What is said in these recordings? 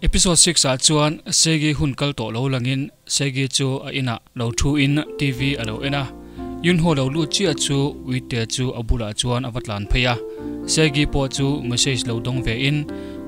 Episode 6 ah chuan Segi hun kal tawh lo langin Segi chu a inah lo thu in TV a lo en a. Yunho lo lut chiah chu uite chu a bulah chuan a va tlan phei a. Segi pawh chu message lo dawng ve in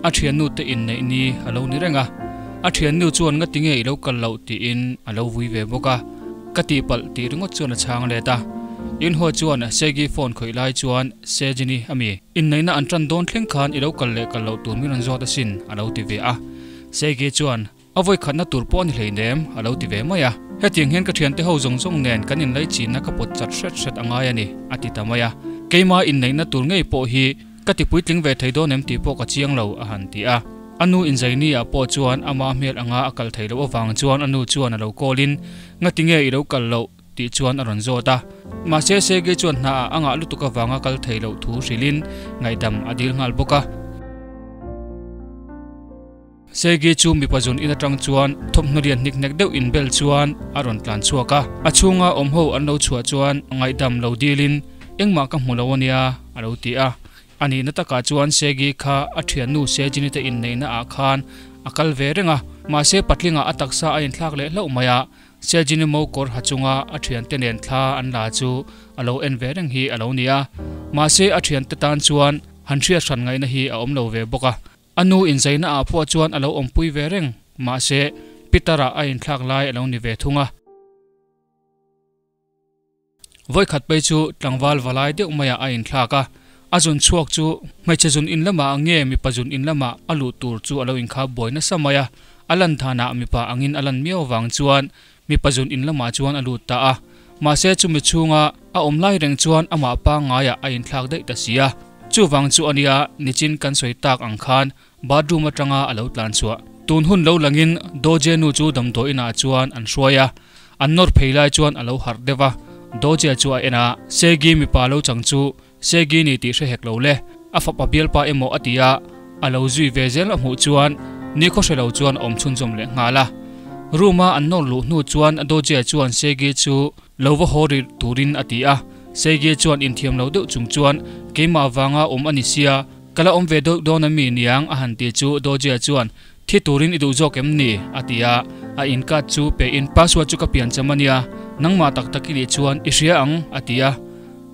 a thiannu te inneih ni a lo ni reng a. A thiannu chuan ngatinge i lo kal loh tiin a lo vui ve bawk a. Ka tihpalh tih ringawt chuan a chhang let a. Yunho chuan Segi phone khawih lai chuan Sejini a mi. Inneihna an tan dawn thleng khan i lo kal leh kal loh tur min rawn zawt asin, a lo ti ve a. Segi chuan, A vawi khatna tur pawh a ni hleinem, a lo ti ve mai a. Hetiang hian ka thiante ho zawng zawng nen kan inlaichinna ka pawt chat hret hret a ngai a ni, a ti ta mai a. Keima inneihna tur ngei pawh hi ka ti puitling ve thei dawn em tih pawh ka chiang lo, a han ti a. A nu inzaini ah pawh chuan ama hmel anga a kal theih loh avang chuan a nu chuan a lo call in, Ngatinge i lo kal loh? Tih chuan a rawn zawt a. Mahse Sergei chuan hna ah a ngah lutuk avanga kal thei loh thu hrilhin ngaihdam a dil nghal bawk a. Sergei chu mipa zun in atang chuan thawmhnaw lian hnik hnek deuh inbel chuan a rawn tlan chhuak a. A chhunga awm ho an lo chhuah chuan ngaihdam lo dilin engmah ka hmu lo ania a lo ti a. A nihna takah chuan Sergei kha a thiannu Sergini te inneihna ah khan a kal ve reng a. Mahse patlinga a taksa a inthlak leh hlauh mai a. Sergini mo kawr ha chunga a thiante nen thla an la chu a lo en ve reng hi a lo ni a, mahse a thiante tan chuan han hriat hran ngaihna hi a awm lo ve bawk a. A nu inzaina ah pawh chuan a lo awmpui ve reng, mahse Peter-a a inthlak lai a lo ni ve thung a. Vawikhat phei chu tlangval valai deuh maiah a inthlak a, a zun chhuak chu hmeichhe zun in lamah nge mipa zun in lamah a luh tur chu a lo inkhap buai nasa mai a, a lan thanah mipa angin a lan miau avang chuan mipa zun in lamah chuan a lut ta a, mahse chumi chhunga a awm lai reng chuan amah pangngaiah a inthlak daih ta si a, chuvang chu a nia nichin kan sawi tak ang khan bathroom atanga a lo tlan chhuah. Tun hun lo langin Doje nu chu damdawi inah chuan an hruai a, an nawr phei lai chuan a lo harh deuh a, Doje chu a en a, Segi mipa lo chang chu Segi ni tih hre hek lo le, a fapa bialpa emaw a ti a, a lo zui ve zel a hmuh chuan nikhaw hre lo chuan a awm chhunzawm leh nghal a. Room a an nawr luh hnu chuan Doje chuan Segi chu lo va haw ri turin a ti a, Segi chuan inthiam lo deuh chung chuan keimah vanga awm a ni sia, Ka la awm ve deuh dawn a mi niang a han ti chu Dawjia chuan thi turin i duh zawk em ni? a ti a, a in card chu pe in password chu ka pian cham a nia, nangmah tak tak i nih chuan i hria ang a ti a,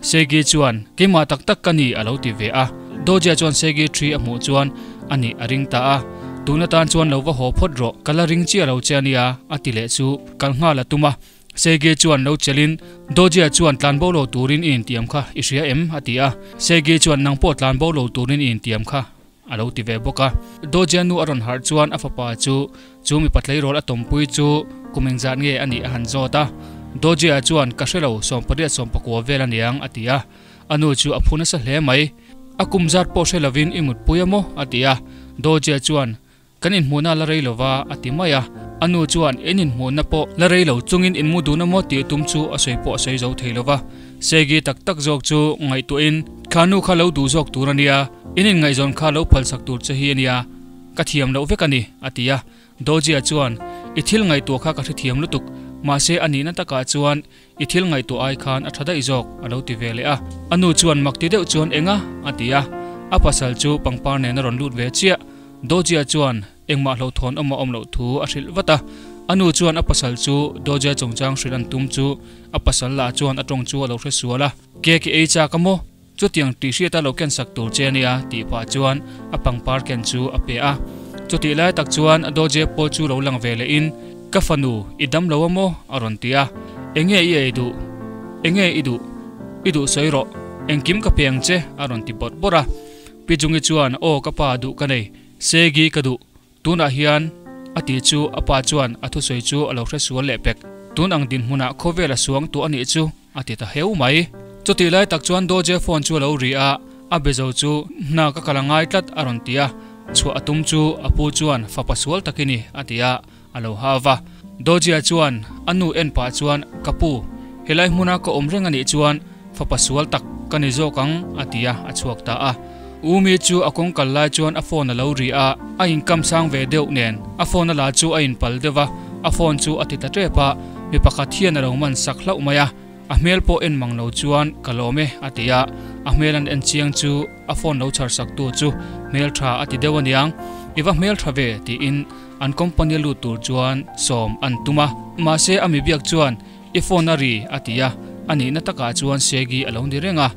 Segi chuan keimah tak tak ka ni a lo ti ve a, Dawjia chuan Segi thi a hmuh chuan a nih a ring ta a, tun atan chuan lo va haw phawt rawh, ka la ring chiah lo che a nia a ti leh chu kal nghal a tum a. Sergei chuan lo chelin, Dojia chuan tlan bo lo turin i intiam kha i hria em? a ti a. Sergei chuan nang pawh tlan bo lo turin i intiam kha a lo ti ve bawk a. Dojia nu a rawn harh chuan a fapa chu chu mipa tleirawl a tawmpui chu kum engzat nge a nih a han zawt a. Dojia chuan ka hre lo, 18 19 vel a niang a ti a. A nu chu a phu nasa hle mai. A kum zat pawh hre lovin i mutpui a maw? a ti a. Dojia chuan Kan inhmuhna la rei lova a ti mai a, a nu chuan in inhmuhna pawh la rei lo chungin in mu dun a maw tih tum chu a sawi pawh a sawi zo thei lova. Segi tak tak zawk chu ngaihtuahin kha nu kha lo duh zawk tur a nia, in inngaihzawn kha lo phalsak tur che hi a nia, ka thiam loh vek a ni, a ti a. Dojia chuan, I thil ngaihtuah kha ka hrethiam lutuk, mahse a nihna takah chuan i thil ngaihtuah ai khan a tha daih zawk, a lo ti ve leh a. A nu chuan mak ti deuh chuan eng a? a ti a. A pasal chu pangpar nen a rawn lut ve chiah. Dojia chuan engmah hlauhthawn awm a awm loh thu a hrilh vat a. A nu chuan a pasal chu Dojia chungchang hrilh an tum chu a pasal lah chuan a tawng chu a lo hre sual a. Cake i ei chak a maw? Chutiang tih hriat a lo ken sak tur che ania tih pah chuan a pangpar ken chu a pe a. Chutih lai tak chuan Dojia pawl chu lo lang ve leh in, Ka fanu, i dam lo a maw? a rawn ti a. Enge i ei duh? Enge i duh? I duh sawi rawh. Engkim ka pe ang che a rawn ti bawrh bawrh a. Pi Jungi chuan, Aw ka pa duh ka nei, Segi ka duh, tunah hian a ti chu a pa chuan a thusawi chu a lo hre sual leh pek. Tun ang dinhmunah khawvel a suang tawh a nih chu a ti ta heu mai. Chutih lai tak chuan Doje phone chu a lo ri a, a be zo chu hna ka kal a ngai tlat a rawn ti a, chhuah a tum chu a pu chuan fapa sual tak i ni a ti a, a lo ha va. Dojia chuan a nu en pah chuan, Ka pu, helai hmuna ka awm reng a nih chuan fapa sual tak ka ni zawk ang, a ti a, a chhuak ta a. Umi chu a kawng kal lai chuan a phone a lo ri a, a inkam sang ve deuh nen a phone a la chu a inpal deuh va, a phone chu a ti ta tep a, mi pakhat hian a lo man sak hlauh mai a, a hmel pawh en mang lo chuan ka lawm e a ti a, a hmel an en chiang chu a phone lo chhar sak tu chu hmel tha a ti deuh aniang. I va hmeltha ve tiin an company a lut tur chuan sawm an tum a. Mahse a mi biak chuan I phone a ri a ti a, a nihna takah chuan Segi a lo ni reng a.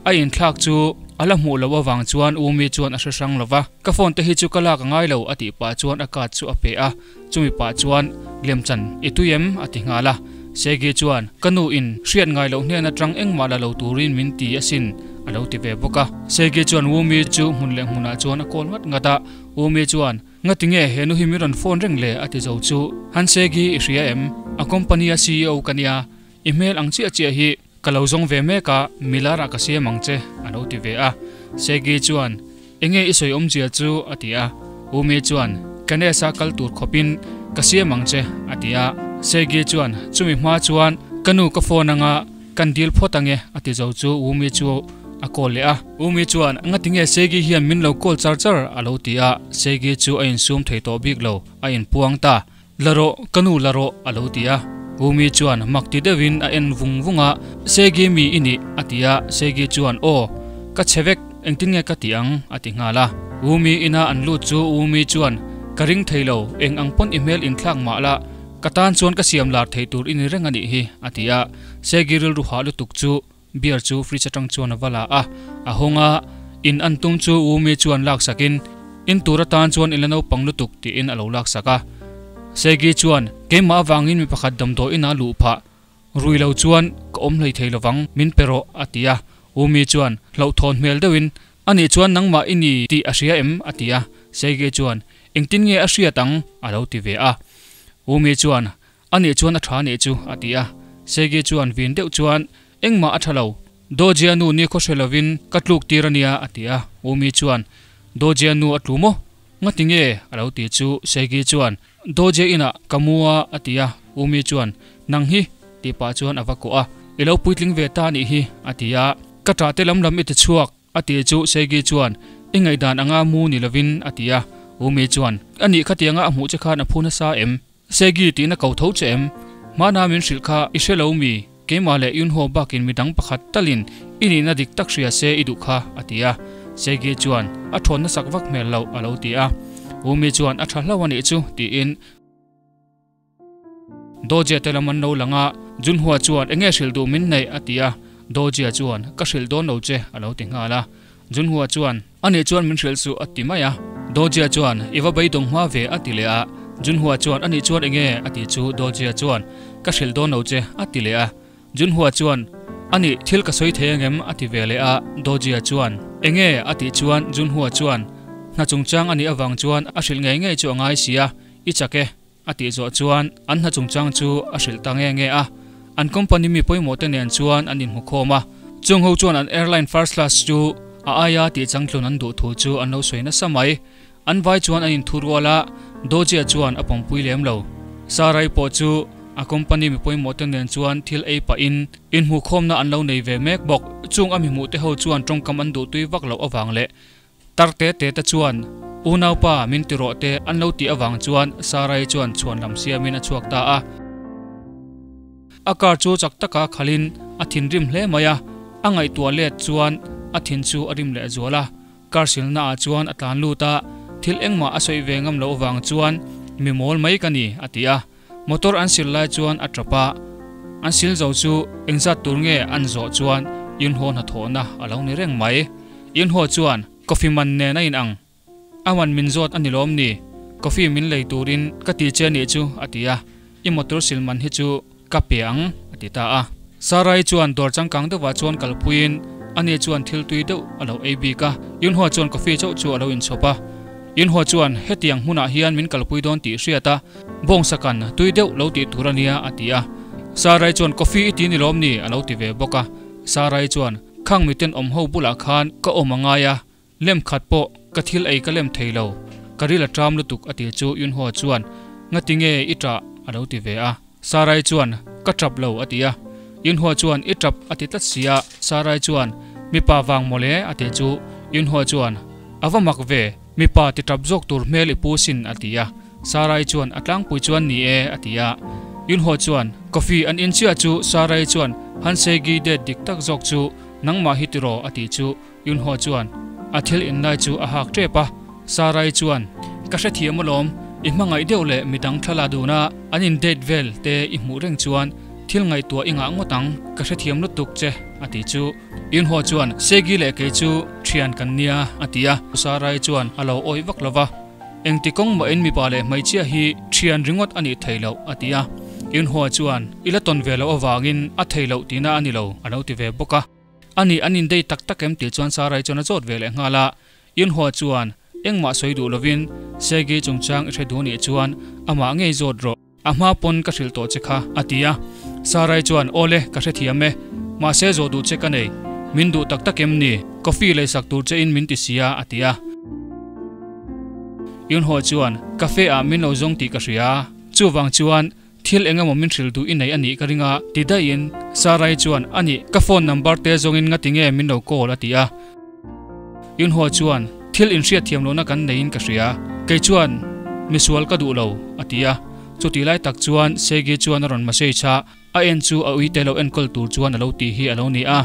A inthlak chu a la hmuh loh avang chuan Umi chuan a hre hrang lo va, Ka phone te hi chu ka lak a ngai lo a tih pah chuan a card chu a pe a, chumi pah chuan Lemchan i tui em? a ti nghal a. Segi chuan, Ka nu in hriat ngai loh hnen atang engmah la lo turin min ti asin a lo ti ve bawk a. Segi chuan Umi chu hmun leh hmunah chuan a call ngat ngat a, Umi chuan, Ngati nge he nu hi min rawn phone reng le? a ti zo chu, Han Segi i hria em? A company a CEO ka nia, i hmel ang chiah chiah hi ka lo zawng ve mek a, milar ah ka siam ang che a lo ti ve a. Segi chuan, Enge i sawi awmzia chu? a ti a. Umi chuan, Ganesh-a kal tur khawpin ka siam ang che a ti a. Segi chuan, Chumi hma chuan ka nu ka phone anga kan dil phawt ange a ti zo chu Umi chu a call leh a. Umi chuan, Ngatinge Segi hian min lo call char char? a lo ti a. Segi chu a insum thei tawh bik lo, a inpuang ta. La rawh, ka nu la rawh, a lo ti a. Umi chuan mak ti deuhin a en vung vung a, Segi mi i nih, a ti a. Segi chuan, Aw, ka chhe vek, engtin nge ka ti ang? a ti nghal a. Umi ina an lut chu Umi chuan, Ka ring thei lo, eng ang pawn i hmel inthlak mah la, ka tan chuan ka siam lar thei tur i ni reng a nih hi, a ti a. Segi rilru hah lutuk chu beer chu fridge atang chuan a va la a, a hawng a, in an tum chu Umi chuan laksakin, In tur atan chuan i la naupang lutuk tiin a lo laksak a. Segi chuan, Keimah avangin mi pakhat damdawi inah luh phah, rui lo chuan ka awm hlei thei lovang, min pe rawh a ti a. Umi chuan hlauhthawn hmel deuhin, Anih chuan nangmah i ni tih a hria em? a ti a. Segi chuan, Engtin nge a hriat ang? a lo ti ve a. Umi chuan, Anih chuan a tha nih chu, a ti a. Segi chuan vin deuh chuan, Engmah a tha lo. Dojia nu ni khaw hre lovin ka tluk tir a nia, a ti a. Umi chuan, Dojia nu a tlu maw? Ngati nge? a lo ti chu Segi chuan, Dojia inah ka mu a, a ti a. Umi chuan, Nang hi, tih pah chuan a va kawh a. I lo puitling ve ta nih hi, a ti a. Ka ṭah te lam lam i ti chhuak, A ti chu Segi chuan, I ngaihdan anga mu ni lovin, a ti a. Umi chuan, Anih khatianga a hmuh che khan a phu nasa em? Segi tihna ko tho che em? Hmana min hrilh kha i hre lo mi? Keimah leh Yunho bakin midang pakhat talin i nihna dik tak hria se i duh kha, a ti a. Segi chuan, A thawn nasak vak hmel loh, a lo ti a. Umi chuan, A tha hlo a nih chu, tiin. Dojia te lam an lo lang a, Junhua chuan, Enge hrilh duh min neih? a ti a. Dojia chuan, Ka hrilh dawn lo che, a lo ti nghal a. Junhua chuan, Ani chuan min hrilh suh, a ti mai a. Dojia chuan, I va beidawng hma ve, a ti leh a. Junhua chuan, Ani chuan enge? a ti chu Dojia chuan, Ka hrilh dawn lo che, a ti leh a. Junhua chuan, Ani, thil ka sawi thei angem? a ti ve leh a. Dojia chuan, Enge? a tih chuan Junhua chuan, Hna chungchang a nih avang chuan a hrilh ngei ngei chu a ngai si a, i chak e. A tih zawh chuan an hna chungchang chu a hrilh ta nge nge a, an company mi pawimawh te nen chuan an inhmu khawm a. Chung ho chuan an airline first class chu a aia tih changtlun an duh thu chu an lo sawi nasa mai. An vai chuan an inthu rual a, Dojia chuan a pawmpui lem lo. Sarai pawh chu a company mi pawimawh te nen chuan thil ei pahin inhmuh khawmna an lo nei ve mek bawk. Chung a mi hmuh te ho chuan tawngkam an duhtui vak loh avang leh Tar te te te chuan, Unaupa, min ti rawh te an lo tih avang chuan Sarai chuan chhuan lam siamin a chhuak ta a. A car chu chak taka khalin a thinrim hle mai a, a ngaihtuah let chuan a thin chu a rim leh zual a. Car silna ah chuan a tlan lut a, thil engmah a sawi ve ngam loh avang chuan mi mawl mai ka ni a ti a. Motor an sil lai chuan a tap a, an sil zo chu engzat tur nge an zawh chuan Yunho hnathawhna a lo ni reng mai. Yunho chuan, Coffee man nen a inang. A man min zawt a ni lawm ni? Coffee min lei turin ka ti che nih chu a ti a, I motor sil man hi chu ka pe ang a ti ta a. Sarai chuan dawr changkang deuhah chuan kalpuiin ani chuan thil tui deuh a lo ei bik a, Yunhua chuan coffee chauh chu a lo inchhawp a. Yunhua chuan, Hetiang hmunah hian min kalpui dawn tih hriat a, bawngsakan tui deuh lo tih tur a nia a ti a. Sarai chuan, Coffee i ti ni lawm ni? a lo ti ve bawk a. Sarai chuan, Khang miten awm ho bulah khan ka awm a ngai a, Lem khat pawh ka thil ei ka lem thei lo, ka ril a ṭam lutuk a ti chu Yunho chuan, Ngati nge i ṭah? a lo ti ve a. Sarai chuan, Ka ṭap lo a ti a. Yunho chuan, I ṭap a ti tlat si a. Sarai chuan, Mipa vang mawle a ti chu Yunho chuan, A va mak ve, mipa ti ṭap zawk tur hmel i pu sin a ti a. Sarai chuan, A tlangpui chuan ni e a ti a. Yunho chuan, Coffee an in chiah chu Sarai chuan, Hansegi date dik tak zawk chu nangmah hi tiraw a ti chu Yunho chuan a thil in lai chu a hak tep a, Sarai chuan, Ka hrethiam alawm, i hmangaih deuh leh midang thla la dun a, an in date vel te i hmuh reng chuan thil ngaihtuah i ngah ngawt ang, ka hrethiam lutuk che a ti chu. Yunho chuan, Segi leh kei chu thian kan nia a ti a, Sarai chuan a lo awih vak lo va, Engti kawng mahin mipa leh hmeichhia hi thian ringawt a nih thei loh a ti a, Yunho chuan, I la tawn ve loh avangin a thei loh tihna a ni lo a lo ti ve bawk a. A nih an in date tak tak em tih chuan Sarai chuan a zawt ve leh nghal a, Yunhua chuan engmah sawi duh lovin Sergei chungchang i hre duh nih chuan amah ngei zawt rawh, a hma pawn ka hrilh tawh che kha a ti a. Sarai chuan Awle, ka hrethiam e, mahse zawh duh che ka nei, min duh tak tak em ni, coffee leisak tur che in min ti sia a ti a. Yunhua chuan Cafe ah min lo zawng tih ka hria, chuvang chuan Thil eng emaw min hrilh duh i nei a nih ka ring a, ti daihin Sarai chuan, A nih, ka phone number te zawngin ngati nge min lo call a ti a. Yunho chuan, Thil inhriat thiam lohna kan neiin ka hria, kei chuan misual ka duh lo a ti a. Chutih lai tak chuan Segi chuan a rawn message a, a en chu a uite lo enkawl tur chuan a lo tih hi a lo ni a.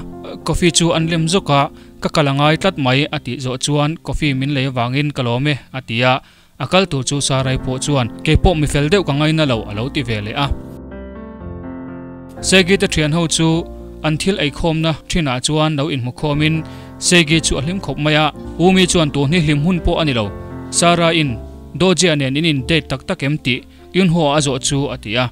Coffee chu an lem zawk a, ka kal a ngai tlat mai a tih zawh chuan coffee min lei avangin ka lawm e a ti a. A kal tur chu Sarai pawh chuan, Kei pawh mi fel deuh ka ngaina lo a lo ti ve leh a. Segi te thian ho chu an thil eikhawmna thinah chuan lo inhmu khawmin Segi chu a hlim khawp mai a. Umi chuan tun hi hlim hun pawh a ni lo. Saraiin Dojia nen in in date tak tak em tih Yunho a zawh chu a ti a.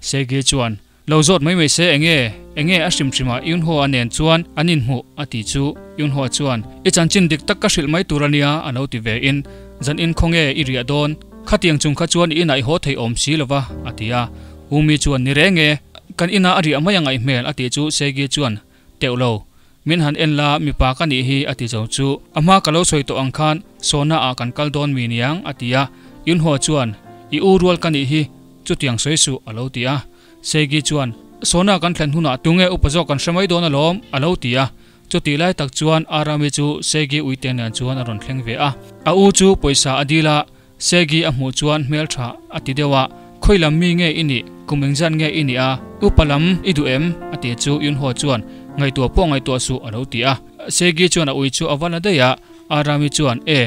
Segi chuan, Lo zawt mai mai se enge, enge a hrim hrim ah Yunho a nen chuan an inhmuh a ti chu Yunho chuan i chanchin dik tak ka hrilh mai tur a nia a lo ti ve in zan in khawnge i riah dawn khatiang chung kha chuan i inah i haw thei awm si lova a ti a Umi chuan ni reng e kan inah a riah mai a ngaih hmel a ti chu Segi chuan teuh lo min han en la mipa ka nih hi a ti zo chu a hma ka lo sawi tawh ang khan sawna ah kan kal dawn mi niang a ti a Yunho chuan i u rual ka nih hi chutiang sawi suh a lo ti a. Segi chuan, Sawna kan thlen hunah tunge upa zawk kan hre mai dawn alawm, a lo ti a. Chutih lai tak chuan Arami chu Segi uite nen chuan a rawn thleng ve a. A u chu pawisa a dil a, Segi a hmuh chuan hmeltha a ti deuh a, Khawi lam mi nge i nih? Kum engzat nge i nih a? Upa lam i duh em? a ti chu Yunho chuan, Ngaihtuah pawh ngaihtuah suh, a lo ti a. Segi chuan a ui chu a va la daih a, Arami chuan, E,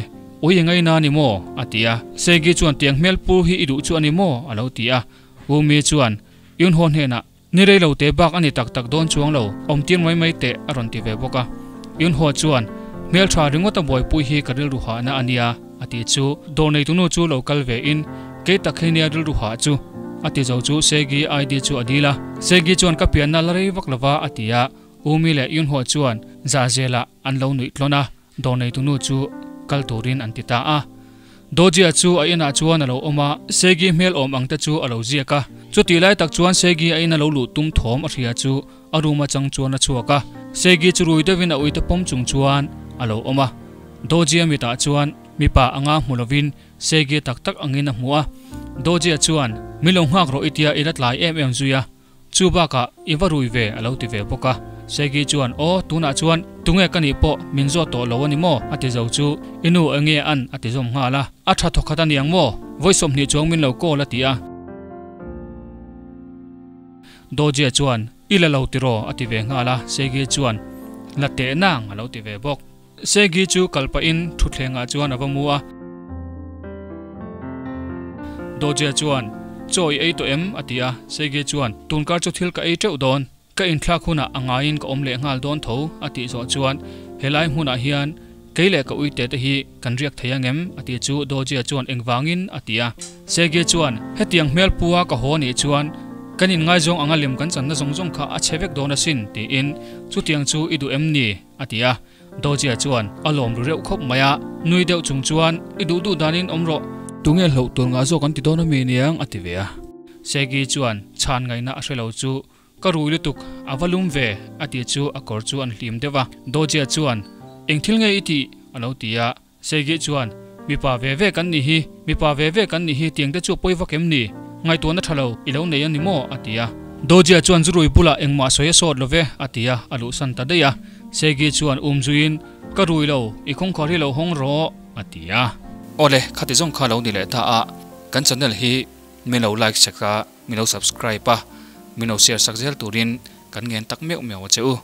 ui i ngaina a ni maw? a ti a. Segi chuan, Tiang hmel pu hi i duh chu a ni maw? a lo ti a. Umi chuan Yunho hnenah, Ni rei lo te bak a ni tak tak dawn chuang lo, awm tir mai mai teh a rawn ti ve bawk a. Yunho chuan, Hmeltha ringawt a buaipui hi ka rilru hahna a nia, a ti chu dawr neitunu chu lo kal ve in, Kei tak hi nia rilru hah chu, a ti zo chu Segi ID chu a dil a. Segi chuan ka pianna la rei vak lova a ti a, Umi leh Yunho chuan zahzelah an lo nuih tlawn a. Dawr neitunu chu kal turin an ti ta a. Dojia chu a inah chuan a lo awm a, Segi hmel awm ang te chu a lo ziak a. Chutih lai tak chuan Segi a ina lo luh tum thawm a hria chu a room atang chuan a chhuak a. Segi chu rui deuhin a uite pawm chung chuan a lo awm a. Dojia mitah chuan mipa anga hmu lovin Segi tak tak angin a hmu a. Dojia chuan, Min lo nghak rawh i tia i la tlai em em zui a. Chu bakah i va rui ve a lo ti ve bawk a. Segi chuan, Aw, tunah chuan tunge ka nih pawh min zawt tawh lo a ni maw? a ti zo chu, I nu enge an? a ti zawm nghal a. A tha thawkhat a niang maw? Vawi 20 chuang min lo call a ti a. Dojia chuan, I la lo tiraw? a ti ve nghal a. Segi chuan, La teh nang a lo ti ve bawk. Segi chu kal pahin thutthlengah chuan a va mu a. Dojia chuan, Chaw i ei tawh em? a ti a. Segi chuan, Tunkar chu thil ka ei teuh dawn. Ka inthlak hunah a ngaiin ka awm leh nghal dawn tho, a tih zawh chuan, Helai hmunah hian kei leh ka uite te hi kan riak thei angem? a ti chu Dojia chuan engvangin a ti a. Segi chuan, Hetiang hmel pua ka haw nih chuan kan inngaizawng anga lem kan channa zawng zawng kha a chhe vek dawn asin, tiin, Chutiang chu i duh em ni? a ti a. Dojia chuan a lawm ru reuh khawp mai a, nui deuh chung chuan, I duh duh danin awm rawh. Tunge hlauh tur ngah zawk an ti dawn ami niang? a ti ve a. Segi chuan chhan ngaihna a hre lo chu, Ka rui lutuk, a va lum ve, a ti chu a kawr chu an hlim deuh a. Dojia chuan, Eng thil nge i tih? a lo ti a. Segi chuan, Mipa ve ve kan nih hi, mipa ve ve kan nih hi tiang te chu a pawi vak em ni? Ngaihtuahna tha lo, i lo nei a ni maw? a ti a. Dojia chuan zurui bulah engmah sawi a sawt lo ve, a ti a, a luhsan ta daih a. Segi chuan um zuiin, Ka rui lo, i kawngkhar hi lo hawng rawh, a ti a. Awle, khati zawng kha lo ni leh ta a, kan channel hi min lo like sak a, min lo subscribe a, min lo share sak zel turin kan ngen tak meuh meuh a che u.